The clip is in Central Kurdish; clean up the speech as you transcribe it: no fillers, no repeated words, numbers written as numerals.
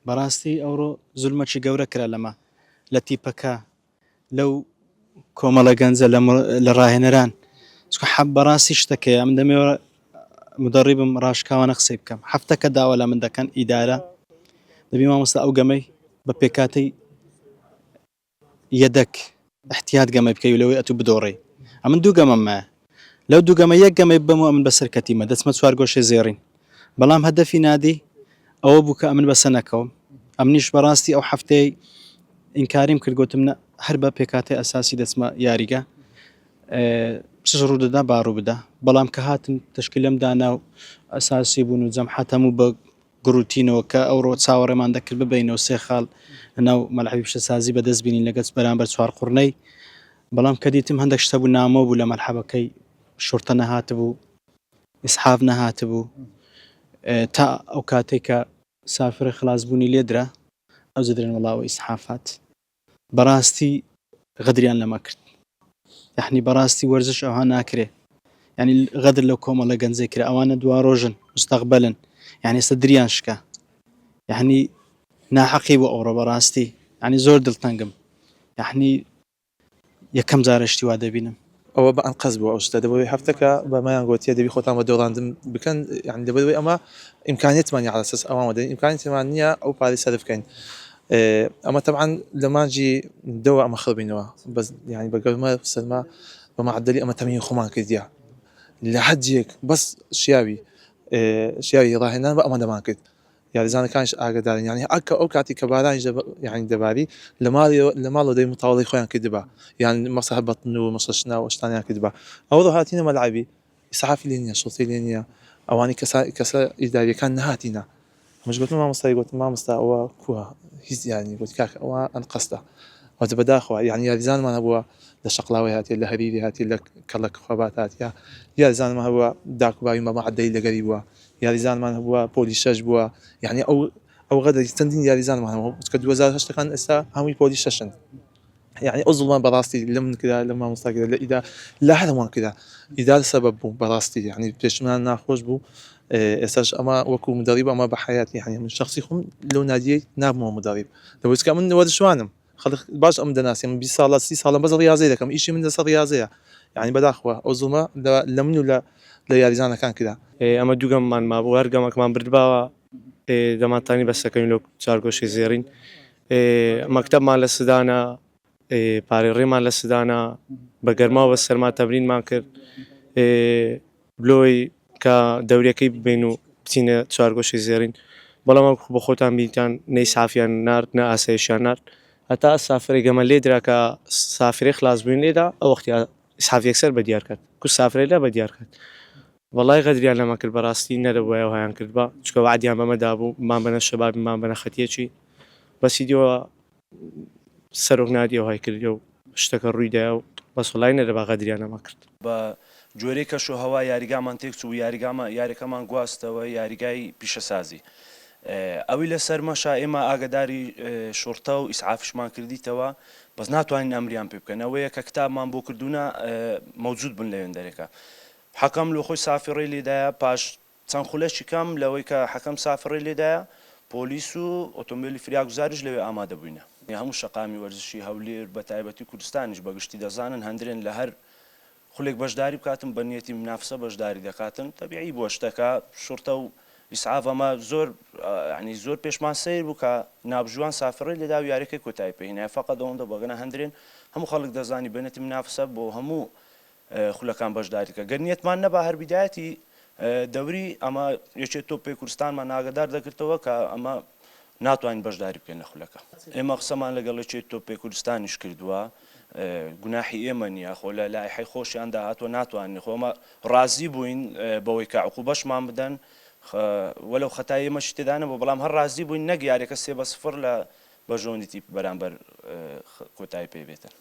بەڕاستی ئەوڕۆ زولمەکی گەورە کرا لەمە لە تیپەکە لەو کۆمەڵە گەنجە لە ڕاهێنەران چکە حەب بەڕاستی شتەکەی ئەم دەمەوە مدەڕیبم ڕاشکاوانە قسەی بکەم هەفتەکە داوا لە من دەکەن ئیدارە دەبی مامۆستا ئەو گەمەی بە پێکاتەی یەدەک احتیاط گەمەی بکەی و لەوەی ئەتوو بدۆڕێی ئەمن دوو گەمەم مایە لەو دوو گەمە یەک گەمەی ببەم و ئەمن بەسەر کەتیمە دەچمە چوارگۆشەی زێڕین بەڵام هەدەفی نادی ئەوە بوو کە ئەمن بەسە نەکەوم ئەمنیش بەڕاستی ئەو هەفتەی ئینکاریم کرد گوتم نە هەر بە پێکاتەی ئەساسی دەچمە یاریگە چش ڕوودەدا با ڕوو بدا بەڵام کە هاتم تەشکیلم دانا و ئەساسی بوون و جەمحەت هەموو بە گڕوتینەوە کە ئەوڕۆ چاوەڕێمان دەکرد ببەینەوە سێ خاڵ لەناو مەلعەبی پیشەسازی بەدەست بینین لەگەچ بەرامبەر چوارقوڕنەی بەڵام کە دیتم هەندێک شتە بوو نامۆ بوو لە مەلحەبەکەی شورتە نەهاتبوو ئیسحاف نەهاتبوو تا ئەو کاتێک کە سافرە خلاصبوونی لێدرا ئەو جدرێن وەڵاوە ئیسحافات بەڕاستی غەدریان لەمە کرد یەعنی بەڕاستی وەرزش ئەوها ناکرێ یعنی غەدر لەو کۆمەڵە گەنجەی کرا ئەوانە دوا ڕۆژن مستەقبلن یعنی ئێستا دریان شکا یعنی ناحەقی بۆ ئەوڕۆ بەڕاستی یعنی زۆر دڵتەنگم یعنی یەکەم جارە شتی وا دەبینم. ئەوە بە ئەنقەست بووە ئەو شتە دەبەوەی هەفتەکە بە مەیان گۆتیە دەبی خۆتان بە دۆڕاندن بکەن یانی لەبەرئەوەی ئەمە ئیمکانیەتمان نیە عەلە ئەساس ئەوان وەدەین ئیمکانیەتمان نیە ئەو پارەی سەرف بکەین ئەمە تەبعەن لە مانگی دەوە ئەمە خڕبینەوە بەس یانی بە گەرمە سەرما بە مەعەدەلی ئەمە تەمرین خۆمان کردیە لە هەر جێیەک بەس شیاوی شیاوی ڕاهێنان بە ئەمە دەمان کرد یاریزانەکانیش ئاگادارن یانی ئەکە ئەو کاتی کە بارانیش یانی دەباری لە ماڵی لە ماڵەوە دەی متاوڵەی خۆیان کردبا یان مەسە بەتن و مەسە شنا و شتانیان کردبا ئەوڕۆ هاتینە مەلعەبی ئیسعافی لێ نییە شوڕتەی لێ نییە ئەوانەی کەسە کەسە ئیداریەکان نەهاتینە ئەمەش گوتم مامۆستای گوتم مامۆستا ئەوە کووە هیچ یانی گوت کاکە ئەوە ئەنقەستە وەتە بەداخەوە یانی یاریزانمان هەبووە لە شەقلاوەی هاتیە لە هەریری هاتیە لە کەڵک خەبات هاتیە یاریزانمان هەبووە داک و باوی مەمە عەدەی لەگەری بووە یاریزانمان هەبووە پۆلی شەش بووە یعنی ئەو ئەو غەدەری چەندین یاریزانمان هەبوو چکە 2008 ەکان ئێستا هەمووی پۆلی شەشن یعنی ئەو زوڵمان بەڕاستی لە من کرا لە مامۆستا کرا لە ئیدا لە هەرمان کرا ئیدار سەبەب بوو بەڕاستی یعنی پێشمان ناخۆش بوو ئێستاش ئەمە وەکو مدەریب ئەمە بە حیاتی یعنی من شخصی خۆم لەو نادیەی نابمەوە مدەریب لەوەچکە من وەرزشوانم خەڵک باش ئەم دەناسی من 20 ساڵە 30 ساڵە بەس ڕیاضەی دەکەم ئیشی من لەسەر ڕیاضەیە یعنی بەداخەوە ئەو زوڵمە لە من و لە لە یاریزانەکان کرا. ئەمە دوو گەممان مابوو هەر گەمەکمان بردباوە دەمانتانی بەسەکەوین لەو چارگۆشەی زێڕین مەکتەبمان لە سدانە پارەی ڕێمان لە سدانە بە گەرما و بە سەرما تەمرینمان کرد لۆی کە دەورەکەی ببین و بچینە چوارگۆشەی زێڕین بەڵام وەکو بە خۆتان بینیتان نە ئیسعافیان نارد نە ئاسایشیان نارد هەتا سافرەی گەمە لێدرا کە سافرەی خلاص بووین لێدا ئەو وەختی ئیسعاف یەکسەر بە دیار کەت کو سافرەی لە بە دیار کەت وەڵای غەدریان لەمە کرد بەڕاستی نەدەبوایە وەهایان کردبا چونکە وەعدیان بەمە دابوو بمان بەنە شەبابی بمان بەنە خەتیەکی بەس ئیدی سەرۆک نادی ئەوهای کردی و شتەکە ڕوویدایە و بەس وەڵای نەدەبا غەدریان لەمە کرد. بە گوێرەی کەش و هەوا یاریگامان تێکچوو یاریگامان یاریەکەمان گواستەوە یاریگای پیشەسازی ئەوی لەسەر مەشا ئێمە ئاگەداری شوڕتە و ئیسعافیشمان کردیتەوە بەس ناتوانین ئەمریان پێ بکەن ئەوەیە کە کتابمان بۆ کردوونە مەوجود بن لەوێندەرێکە حەکەم لۆخۆی سافی ڕێی لێدایە پاش چەند خولەکی کەم لەوەی کە حەکەم سافی ڕێی لێدایە پۆلیس و ئۆتۆمبێلی فریاگوزاریش لەوێ ئامادە بووینە. هەموو شەقامی وەرزشی هەولێر بە تایبەتی کوردستانیش بە گشتی دەزانن هەندرێن لە هەر خولێک بەشداری بکاتن بە نیەتی منافسە بەشداری دەکاتن تەبیعی بووە شتەکە شوڕتە و ئیسعاف ئەمە زۆر یانی زۆر پێشمان سەیر بوو کە نابژوان سافی ڕێی لێدا و یاریەکەی کۆتایی پێ هینایە فەقەت ئەوەندە بووە گەنا هەندرێن هەموو خەڵک دەزانی بە نیەتی منافسە بۆ هەموو خولەکان بەشداری دەکات گەر نیەتمان نەبا هەر بیدایەتی دەوری ئەمە یەکێت تۆپی کوردستانمان ئاگادار دەکردەوە کە ئەمە ناتوانین بەشداری بکەین لە خولەکە. ئێمە قسەمان لەگەڵ یەکێتی تۆپی کوردستانیش کردووە، گوناحی ئێمە نییە، خۆ لە لایحەی خۆشیاندا هاتووە ناتوانین، خۆ ئێمە ڕازی بووین بەوەی کە عقوبەشمان بدەن، وەلەو خەتای ئێمەشی تێدا نەبوو، بەڵام هەر ڕازی بووین نەک یاریەکە 3-0 لە بەرژەوەندی تیپی بەرامبەر کۆتایی پێ بێتن.